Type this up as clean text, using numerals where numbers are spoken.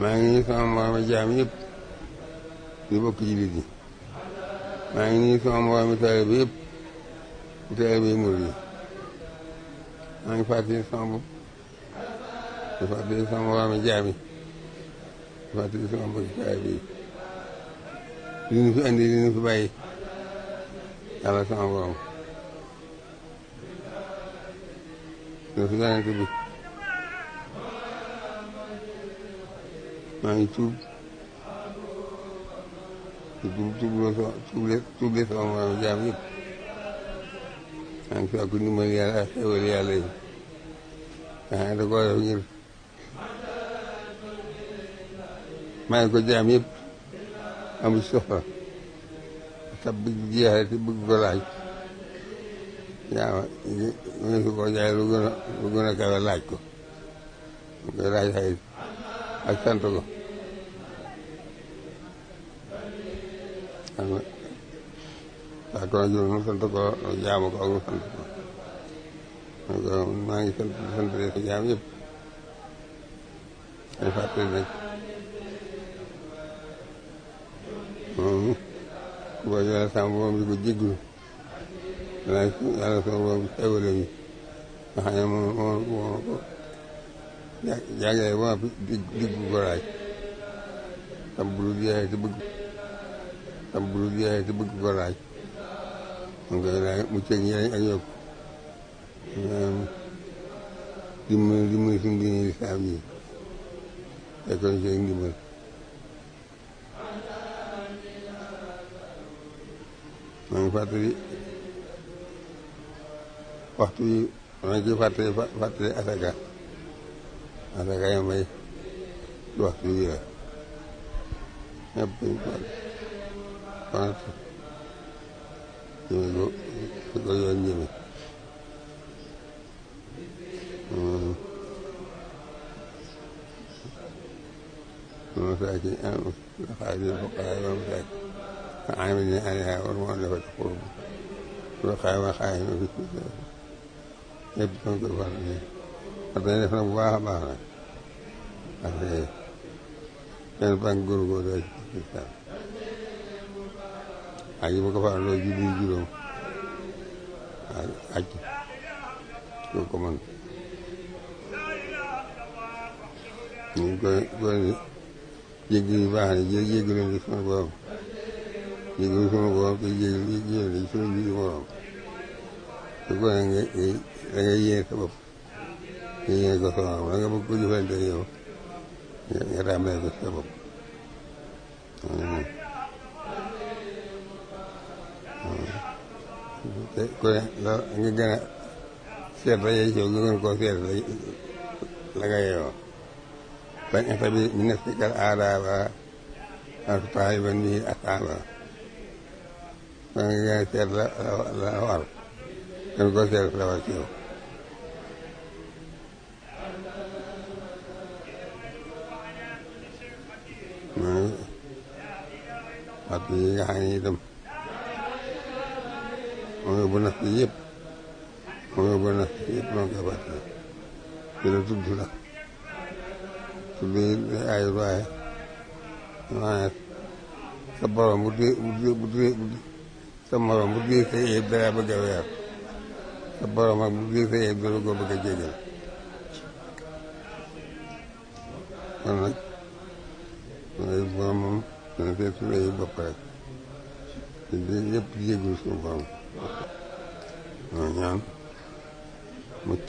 maa ngi nuyu sama moromi jaam yëpp di bokk jullit yi maa ngi nuyu sama moromi taalibe yëpp di taalibe murid yi maa ngi fàttali sama bopp di fàttali sama moromi jaam yi di fàttali sama mbokki taalibe yi li ñu fi andi li ñu fi bàyyi yàlla sama borom li fi yonent bi maa ngi tuub tuuble sama moroom jaam yëpp maa ngi sàkku ndimbal yàlla ak xéwal yàlla yi nga xam ne da koo def ngir may ko jaam yëpp amu ci soxla tab bi jeexee te bëgg ko laaj yaa ma su ko jaay lu gën a kawe laaj ko ñu koy laaj xëy ak sant ko ko jur nu sant ko jaamu ko ak nu sant ko maa ngi sant ko jaam yëpp ay fàttali nag moom boo yàlla sama borom di ko jégglu yàlla sama borom xewale mi nga xam ne moo ko jàngale ba diggu ko laaj tam bulu jeexee te bëgg ko laaj mu koy laaj mu ceeg njëriñ ak yokk dimbali suñu diine lislaam yi te kon ceeg ndimbal maa ngi fàttali waxtu yi maa ngi ciy fàttali asaka yi may ci waxtu yi la ñëpp dañ ko konat jëme ko yoon jëme masaakin al-fuqaraa wal masaakin العاملين عليها والمؤلفة قلوبهم والرقاب خائفين في كل ذلك يبتون كفار parce que def na bu baax a baax nag parce que kenn ban góorgóorlu rek ak yi ma ko faral loo julli juróom ak doo ko mën ñu ngi koy jéggi yu baax ne jéggi leen di sunu borom jéggi sunu borom te jéggi leen sunu biir morom te ko ne da ngay yéene sa bopp nga yéene ko sa morom da nga bëgg ko jëfante yow nga tàmbalee ko sa bopp te ku ne nga gën a seet la yey nga gën koo seet la nga yeewoo bañ a tabi mi nafsikal aadaaba ak taayiban bi asaaba ba nga gën a seet la war gën koo seet la war ci yow at yi nga xam ne itam moom yóbbu nas yi yëpp noonu koy fàttali di la tudd la tudd yi ayut waaye sa borom sa morom bu dee sa yëpp dara bëgg a weer sa borom ak bu dee sa yëpp dara ko bëgg a jégal kon nag mooy borom moom dana seet suñu ay bopp rek yëpp jégul suñu borom ñaan mucc